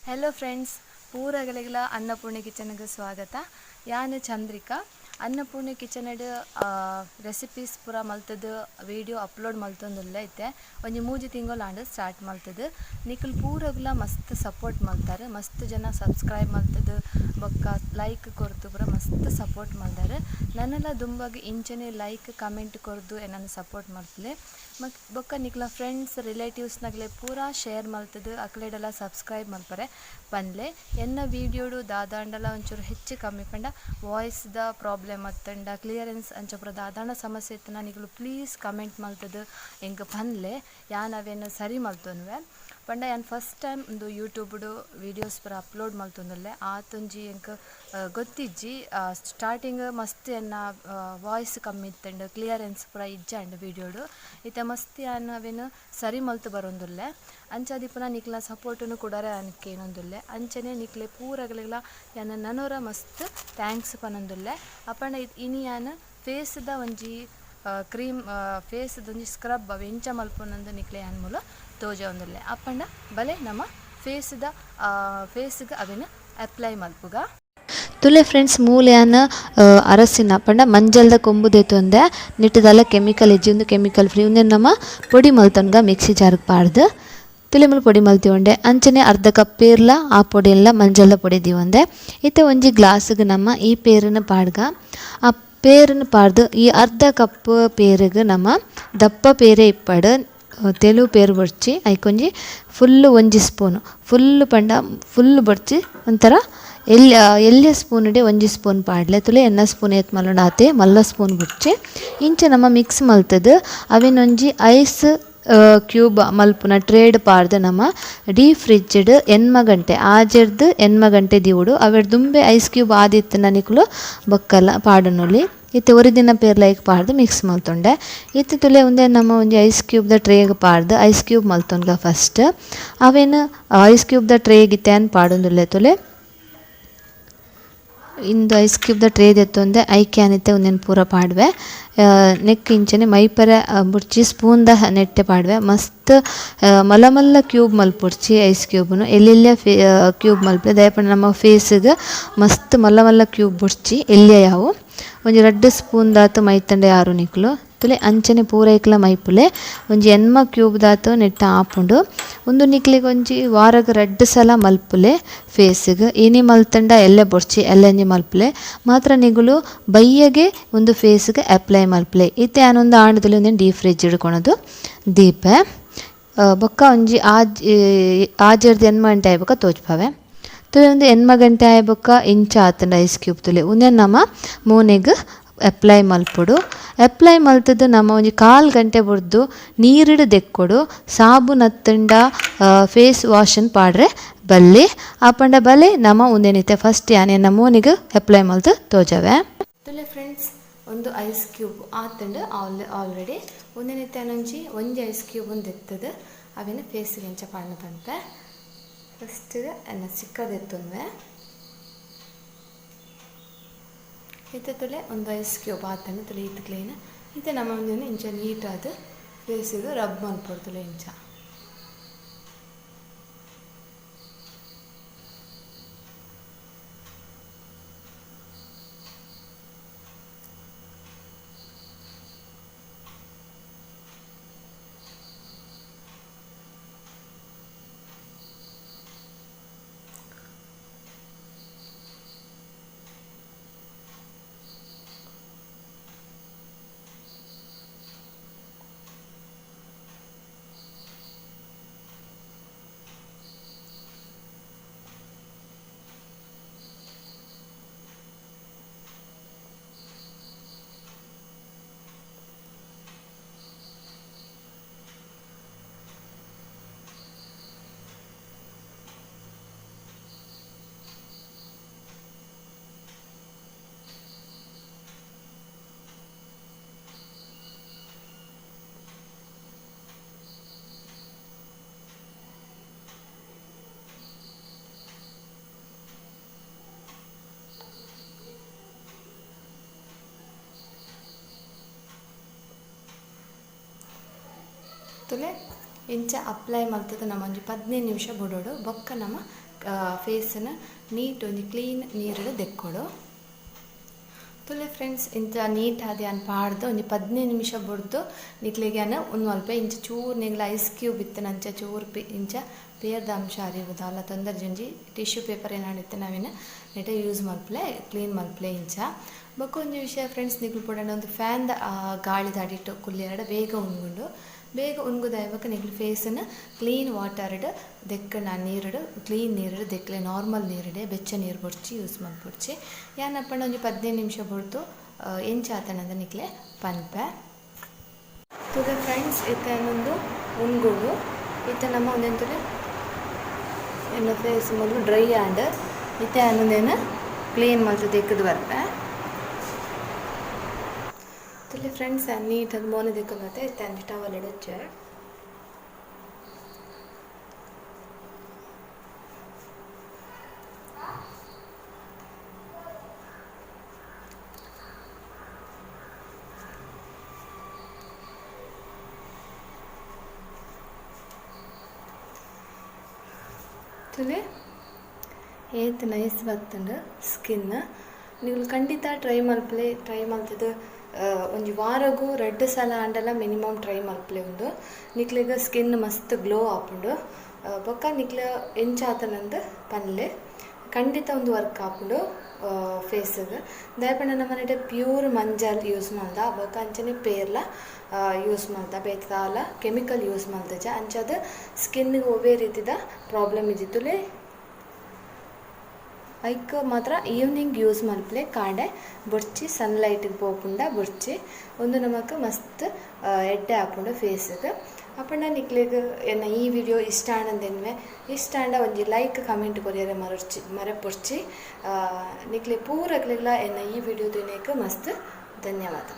Hello friends, ಪೂರಗಲಿಗಲ ಅನ್ನಪೂರ್ಣೆ ಕಿಚನ್ಗೆ ಸ್ವಾಗತ. ಯಾನು ಚಂದ್ರಿಕಾ. ಅನ್ನಪೂರ್ಣೆ kitchen recipes ಪೂರ ಮಲ್ತದು ವೀಡಿಯೋ ಅಪ್ಲೋಡ್ ಮಲ್ತೊಂದುಲ್ಲ ಇತ್ತೆ. ಒಂಜಿ 3 ತಿಂಗಳು ಆಂಡ್ ಸ್ಟಾರ್ಟ್ ಮಲ್ತದು. ನಿಕುಲು ಪೂರಗುಲ ಮಸ್ತ್ ಸಪೋರ್ಟ್ ಮಲ್ತಾರೆ, ಮಸ್ತ್ ಜನ ಸಬ್ಸ್ಕ್ರೈಬ್ ಮಲ್ತದು ಬೊಕ್ಕ ಲೈಕ್ ಕೊರ್ದು ಪೂರ ಮಸ್ತ್ ಸಪೋರ್ಟ್ ಮಲ್ದಾರೆ. ನನ್ನಲ ದುಂಬಗ್ ಇಂಚನೆ ಲೈಕ್ ಕಮೆಂಟ್ ಕೊರ್ದು ಎನ್ನನ್ನು ಸಪೋರ್ಟ್ ಮಲ್ತಲೆ. ಬೊಕ್ಕ ನಿಕ್ಲ ಫ್ರೆಂಡ್ಸ್ ರಿಲೇಟಿವ್ಸ್ ನಗಲೆ ಪೂರ ಶೇರ್ ಮಲ್ತದು ಅಕ್ಲೆಡೆಲ್ಲ ಸಬ್ಸ್ಕ್ರೈಬ್ ಮಲ್ಪರೆ ಪನ್ಲೆ. ಎನ್ನ ವೀಡಿಯೋಡು ದಾದಾಂಡಲ ಒಂಚೂರು ಹೆಚ್ಚು ಕಮ್ಮಿ ಪಂಡ ವಾಯ್ಸ್ ದ ಪ್ರಾಬ್ಲಮ್ ಅತ್ತಂಡ ಕ್ಲಿಯರೆನ್ಸ್ ಅಂಚ ಪೂರ ದಾದಾಂಡ ಸಮಸ್ಯೆ ಇತ್ತನ ನಿಕುಲು ಪ್ಲೀಸ್ ಕಮೆಂಟ್ ಮಲ್ತದು ಎಂಕ್ ಪನ್ಲೆ. ಯಾನ್ ಅವೇನು ಸರಿ ಮಲ್ತೊನ್ವೆ. ಪಂಡ ಯಾನ್ ಫಸ್ಟ್ ಟೈಮ್ ಒಂದು ಯೂಟ್ಯೂಬ್ಡು ವೀಡಿಯೋಸ್ ಪೂರ ಅಪ್ಲೋಡ್ ಮಲ್ತೊಂದುಲ್ಲೆ. ಆತೊಂಜಿ ಎಂಕ್ ಗೊತ್ತಿಜ್ಜಿ. ಸ್ಟಾರ್ಟಿಂಗ್ ಮಸ್ತ್ ಎನ್ನ ವಾಯ್ಸ್ ಕಮ್ಮಿ ಇತ್ತಂಡು, ಕ್ಲಿಯರೆನ್ಸ್ ಪೂರ ಇಜ್ಜಾಂಡ್ ವೀಡಿಯೋಡು. ಇತ್ತೆ ಮಸ್ತ್ ಯಾನ್ ಅವೇನು ಸರಿ ಮಲ್ತು ಬರೊಂದುಲ್ಲೆ. ಅಂಚಾದಿಪ್ಪುನ ನಿಕ್ಲ ಸಪೋರ್ಟನ್ನು ಕೂಡರೆ ಅನ್ಕೇನೊಂದುಲ್ಲೆ. ಅಂಚನೆ ನಿಕ್ಲೆ ಪೂರಗಲಿಗ್ಲ ಯಾನ್ ನನೊರ ಮಸ್ತ್ thanks ಪನೊಂದುಲ್ಲೆ. ಅಪಂಡ ಇನಿ ಯಾನ್ ಫೇಸ್ದ ಒಂಜಿ ಕ್ರೀಮ್, ಫೇಸ್ದ ಒಂಜಿ ಸ್ಕ್ರಬ್ ಅವು ಎಂಚ ಮಲ್ಪುನಂದು ನಿಕ್ಲೆ ಯಾನ್ ಮೂಲ ತೋಜೊಂದುಲ್ಲೆ. ಅಪಂಡ ಬಲೆ ನಮ್ಮ ಫೇಸ್ದ ಫೇಸ್ಗೆ ಅವೆನ್ ಅಪ್ಲೈ ಮಲ್ಪುಗ. ತುಲೆ ಫ್ರೆಂಡ್ಸ್, ಮೂಲೆಯಾನ ಅರಸಿನ ಪಂಡ ಮಂಜಲ್ದ ಕೊಂಬು ದೇತೊಂದೆ ನಿಟ್ಟದಲ್ಲ ಕೆಮಿಕಲ್ ಇಜ್ಜಿ, ಒಂದು ಕೆಮಿಕಲ್ ಫ್ರೀ. ಉಂದೆನ್ ನಮ್ಮ ಪೊಡಿ ಮಲ್ತೊನ್ಗ ಮಿಕ್ಸಿ ಜಾರ್ಗ್ ಪಾಡ್ದು ತುಲೆ ಮೂಲು ಪೊಡಿ ಮಲ್ತಿವೊಂಡೆ. ಅಂಚನೆ ಅರ್ಧ ಕಪ್ ಪೇರ್ಲ ಆ ಪೊಡಿಲ ಮಂಜಲ್ದ ಪೊಡಿ ದೀವೊಂದೆ. ಇತ್ತೆ ಒಂಜಿ ಗ್ಲಾಸ್ಗ್ ನಮ್ಮ ಈ ಪೇರನ್ನು ಪಾಡ್ಗ. ಆ ಪೇರನ್ನು ಪಾಡ್ದು ಈ ಅರ್ಧ ಕಪ್ ಪೇರಿಗೆ ನಮ್ಮ ದಪ್ಪ ಪೇರೆ ಇಪ್ಪಡು, ತೆಲು ಪೇರು ಬೊಡ್ಚಿ. ಐಕೊಂಜಿ ಫುಲ್ಲು ಒಂಜಿ ಸ್ಪೂನು, ಫುಲ್ಲು ಪಂಡ ಫುಲ್ಲು ಬೊಡ್ಚಿ, ಒಂಥರ ಎಲ್ಯ ಎಲ್ಯ ಸ್ಪೂನುಡೆ ಒಂಜಿ ಸ್ಪೂನ್ ಪಾಡ್ಲೆ. ತುಲೆ ಎನ್ನ ಸ್ಪೂನ್ ಏತ್ ಮಲ್ಲುಂಡು ಆತೆ ಮಲ್ಲ ಸ್ಪೂನ್ ಬೊಡ್ಚಿ. ಇಂಚ ನಮ್ಮ ಮಿಕ್ಸ್ ಮಲ್ತದು ಅವೆನೊಂಜಿ ಐಸ್ ಕ್ಯೂಬ್ ಮಲ್ಪುನ ಟ್ರೇಡ್ ಪಾಡ್ದು ನಮ್ಮ ಡೀಪ್ ಫ್ರಿಜ್ಡ್ 8 ಗಂಟೆ ಆಜೆರ್ದು 8 ಗಂಟೆ ದಿವುಡು. ಅವೆಡ್ ದುಂಬೆ ಐಸ್ ಕ್ಯೂಬ್ ಆದಿತ್ತಿನ ನಿಕುಲು ಬೊಕ್ಕಲ ಪಾಡೊನೊಲಿ. ಇತ್ತೆ ಒರಿದಿನ ಪೇರ್ಲ ಐಕ್ ಪಾಡ್ದು ಮಿಕ್ಸ್ ಮಲ್ತೊಂಡೆ. ಇತ್ತೆ ತುಲೆ ಉಂದೆ ನಮ್ಮ ಒಂಜಿ ಐಸ್ ಕ್ಯೂಬ್ ದ ಟ್ರೇಗ್ ಪಾಡ್ದು ಐಸ್ ಕ್ಯೂಬ್ ಮಲ್ತೊನ್ಗ ಫಸ್ಟ್. ಅವೆನ್ ಐಸ್ ಕ್ಯೂಬ್ ದ ಟ್ರೇಗ್ ಇತ್ತೆ ಅನ್ ಪಾಡೊಂದುಲ್ಲೆ. ತುಲೆ ಇಂದು ಐಸ್ ಕ್ಯೂಬ್ ದ ಟ್ರೇ ದೆತ್ತೊಂದೆ ಐಕ್ ಯಾನಿತ್ತೆ ಉಂದೆನ್ ಪೂರ ಪಾಡ್ವೆ. ನೆಕ್ ಇಂಚನೆ ಮೈಪರೆ ಬುಡ್ಚಿ ಸ್ಪೂನ್ ದ ನೆಟ್ಟೆ ಪಾಡ್ವೆ. ಮಸ್ತ್ ಮಲ್ಲ ಮಲ್ಲ ಕ್ಯೂಬ್ ಮಲ್ಪೊಡ್ಚಿ ಐಸ್ ಕ್ಯೂಬ್ನು, ಎಲ್ಲೆಲ್ಲ ಕ್ಯೂಬ್ ಮಲ್ಪೆ. ದಯಪಂಡ ನಮ್ಮ ಫೇಸ್ಗ್ ಮಸ್ತ್ ಮಲ್ಲ ಮಲ್ಲ ಕ್ಯೂಬ್ ಬುಡ್ಚಿ, ಎಲ್ಯ ಯಾವು. ಒಂಜಿ 2 ಸ್ಪೂನ್ ದಾತ್ ಮೈತಂಡೆ ಯಾರು ನಿಕ್ಲು. ತುಲೆ ಅಂಚನೆ ಪೂರೈಕ್ಲ ಮೈಪುಲೆ. ಒಂಜಿ 8 ಕ್ಯೂಬ್ ದಾತ್ ನೆಟ್ಟ ಆಪುಂಡು. ಉಂದು ನಿಕ್ಲೆಗ್ ಒಂಜಿ ವಾರಗ್ 2 ಸಲ ಮಲ್ಪುಲೆ ಫೇಸ್ಗ್. ಇನಿ ಮಲ್ತಂಡ ಎಲ್ಲೆ ಬೊಡ್ಚಿ, ಎಲ್ಲೆಂಜಿ ಮಲ್ಪುಲೆ ಮಾತ್ರ. ನಿಗುಲು ಬಯ್ಯಗೆ ಒಂದು ಫೇಸ್ಗ್ ಅಪ್ಲೈ ಮಲ್ಪುಲೆ. ಇತ್ತೆ ಯಾನೊಂದು ಆಂಡದಲ್ಲಿ ಒಂದೆನ್ ಡೀಪ್ ಫ್ರಿಜ್ ಇಡ್ಕೊಳೋದು ದೀಪೆ. ಬೊಕ್ಕ ಒಂಜಿ ಆಜೆರ್ದ್ 8 ಗಂಟೆ ಆಯ್ ಬೊಕ್ಕ ತೋಜ್ಪಾವೆ. ತುಲೆ ಒಂದು 8 ಗಂಟೆ ಆಯ್ ಬೊಕ್ಕ ಇಂಚ ಆತಂಡ ಐಸ್ ಕ್ಯೂಬ್ ತುಲೆ. ಉಂದೆನ್ ನಮ ಮೋನೆಗ್ ಅಪ್ಲೈ ಮಲ್ಪೊಡು. ಅಪ್ಲೈ ಮಲ್ತದು ನಮ ಒಂಜಿ 1/4 ಗಂಟೆ ಬುಡ್ದು ನೀರಿಡು ದೆಕ್ಕೊಡು. ಸಾಬೂನ್ ಅತ್ತಂಡ ಫೇಸ್ ವಾಶನ್ ಪಾಡ್ರೆ ಬಲ್ಲಿ. ಆಪಂಡ ಬಲೆ ನಮ ಉಂದೆನಿತ್ತೆ ಫಸ್ಟ್ ಯಾನ್ ಎನ್ನ ಮೋನೆಗ್ ಅಪ್ಲೈ ಮಲ್ತು ತೋಜವೆ. ತುಲೆ ಫ್ರೆಂಡ್ಸ್, ಒಂದು ಐಸ್ ಕ್ಯೂಬ್ ಆತಂಡ ಆಲ್ರೆಡಿ. ಉಂದೆನಿತ್ತೆ ಒಂಜಿ ಒಂಜಿ ಐಸ್ ಕ್ಯೂಬ್ ಒಂದು ಎತ್ತದು ಅವೆನ್ ಫೇಸ್ಗೆ ಎಂಚ ಪಾಡ್ನ ಪನ್ಪೆ. ಫಸ್ಟ್ ಎನ್ನ ಚಿಕ್ಕದೆತ್ತೊಂದುವೆ. ಇತ್ತೆ ತುಲೆ ಒಂದು ಐಸ್ ಕ್ಯೂಬ್ ಆತಂಡ ತುಲೆ ಈತ್ ಕ್ಲೀನ್. ಇತ್ತೆ ನಮ್ಮ ಒಂಜಿ ಇಂಚ ನೀಟಾದ್ ಫೇಸಿಗೆ ರಬ್ ಮಲ್ಪೊಡು ತುಲೆ ಇಂಚ. ತುಲೆ ಇಂಚ ಅಪ್ಲೈ ಮಲ್ತದ ನಮ್ಮ ಒಂಜಿ 15 ನಿಮಿಷ ಬುಡೋಡು. ಬೊಕ್ಕ ನಮ್ಮ ಫೇಸ್ನ ನೀಟ್ ಒಂಜಿ ಕ್ಲೀನ್ ನೀರುಡು ದೆಕ್ಕೊಡು. ತುಲೆ ಫ್ರೆಂಡ್ಸ್ ಇಂಚ ನೀಟ್ ಆದ್ ಯಾನ್ ಪಾಡ್ದು ಒಂಜಿ 15 ನಿಮಿಷ ಬುಡ್ದು ನಿಕ್ಲೆಗ್ ಯಾನ್ ಉಂದು ಮಲ್ಪೆ. ಇಂಚ ಚೂರು ನಿಗ್ಲ ಐಸ್ ಕ್ಯೂಬ್ ಇತ್ತಿನ ಅಂಚ ಚೂರು ಪಿ ಇಂಚ ಪೇರ್ದ ಅಂಶ ಅರಿವುದ ಅಲ್ಲ ತೊಂದರೆ ಒಂಜಿ ಟಿಶ್ಯೂ ಪೇಪರ್ ಏನಾಂಡ ಇತ್ತಿನ ಅವೆನ್ ನೆಟೆ ಯೂಸ್ ಮಲ್ಪಲೆ ಕ್ಲೀನ್ ಮಲ್ಪಲೆ ಇಂಚ. ಬೊಕ್ಕ ಒಂಜಿ ವಿಷಯ ಫ್ರೆಂಡ್ಸ್, ನಿಕ್ಲು ಪೋಡಂಡ ಒಂದು ಫ್ಯಾನ್ ಗಾಳಿದ ಅಡಿಟ್ ಕುಲ್ಲಿಯರಡ ಬೇಗ ಉಂಗುಂಡು. ಬೇಗ ಉಂಗುದಾಯ ಬೊಕ್ಕ ನಿಕ್ಲು ಫೇಸನ್ನು ಕ್ಲೀನ್ ವಾಟರ್ಡ್ ದೆಕ್ಕಣ ನೀರುಡು ಕ್ಲೀನ್ ನೀರುಡು ದೆಕ್ಲೆ, ನಾರ್ಮಲ್ ನೀರುಡೆ ಬೆಚ್ಚ ನೀರು ಬೊಡ್ಚಿ ಯೂಸ್ ಮಲ್ಪೊಡ್ಚಿ. ಯಾನಪ್ಪಂಡ ಒಂಜಿ 15 ನಿಮಿಷ ಬುಡ್ದು ಎಂಚ ಆತನಂದ ನಿಕ್ಲೆ ಪನ್ಪೆ. ತೂಲೆ ಫ್ರೆಂಡ್ಸ್ ಇತ್ತೆ ಯಾನೊಂದು ಉಂಗುಂಡು. ಇತ್ತೆ ನಮ್ಮ ಒಂದೆಂತುಲೆ ಎನ್ನ ಫೇಸ್ ಮೊದಲು ಡ್ರೈ ಆಂಡ್. ಇತ್ತೆ ಯಾನೊಂದೇನು ಕ್ಲೀನ್ ಮಲ್ತ್ ದೆಕ್ಕುದು ಬರ್ಪೆ. ತುಲೆ ಫ್ರೆಂಡ್ಸ್ ನೀಟಾಗಿ ಮೋನೆ ದೆಕ್ಕೊಂಡತ್ತೆ. ಇತ್ತೆ ಅಂಜಿ ಟವಲ್ ಇಡೊಚ್ಚೆ. ತುಲೆ ಏತ್ ನೈಸ್ ಬತ್ತುಂಡು ಸ್ಕಿನ್. ನಿಕುಲು ಖಂಡಿತ ಟ್ರೈ ಮಲ್ಪಲೆ. ಟ್ರೈ ಮಲ್ತದು ಒಂಜಿ ವಾರಗು 2 ಸಲ ಆಂಡಲ ಮಿನಿಮಮ್ ಟ್ರೈ ಮಲ್ಪಲೆ. ಉಂದು ನಿಕ್ಲೆಗ್ ಸ್ಕಿನ್ ಮಸ್ತ್ ಗ್ಲೋ ಆಪುಂಡು. ಬೊಕ್ಕ ನಿಕ್ಲ ಎಂಚ ಆತನಂದ್ ಪನ್ಲೆ. ಖಂಡಿತ ಒಂದು ವರ್ಕ್ ಆಪುಂಡು ಫೇಸ್ಗ್. ದಾಯೆಪಂಡ ನಮ್ಮ ಮನೆಟ್ ಪ್ಯೂರ್ ಮಂಜಲ್ ಯೂಸ್ ಮಲ್ದ ಬೊಕ್ಕ ಅಂಚನೆ ಪೇರ್ಲ ಯೂಸ್ ಮಲ್ದ, ಬೇತೆ ದಾಲ ಕೆಮಿಕಲ್ ಯೂಸ್ ಮಲ್ದಜ. ಅಂಚಾದ್ ಸ್ಕಿನ್ಗೆ ಒವ್ವೇ ರೀತಿದ ಪ್ರಾಬ್ಲಮ್ ಇಜ್ಜಿತ್ತುಲೆ. ಐಕ್ ಮಾತ್ರ ಈವ್ನಿಂಗ್ ಯೂಸ್ ಮಲ್ಪಲೆ, ಕಾಂಡೆ ಬೊಡ್ಚಿ, ಸನ್ಲೈಟ್ಗೆ ಪೋಪುಂಡ ಬೊಡ್ಚಿ. ಉಂದು ನಮಕ್ ಮಸ್ತ್ ಎಡ್ಡೆ ಆಪುಂಡು ಫೇಸ್ಗ್. ಅಪಂಡ ನಿಕ್ಲೆಗ್ ಎನ್ನ ಈ ವಿಡಿಯೋ ಇಷ್ಟ ಆಂಡಂದೆನ್ವೆ ಇಷ್ಟ ಆಂಡ ಒಂಜಿ ಲೈಕ್ ಕಮೆಂಟ್ ಕೊರಿಯರೆ ಮರೊಡ್ಚಿ ಮರಪೊಡ್ಚಿ. ನಿಕ್ಲೆ ಪೂರಕ್ಲೆಗ್ಲ ಎನ್ನ ಈ ವಿಡಿಯೋ ತೂಯಿನೇಕ್ ಮಸ್ತ್ ಧನ್ಯವಾದ.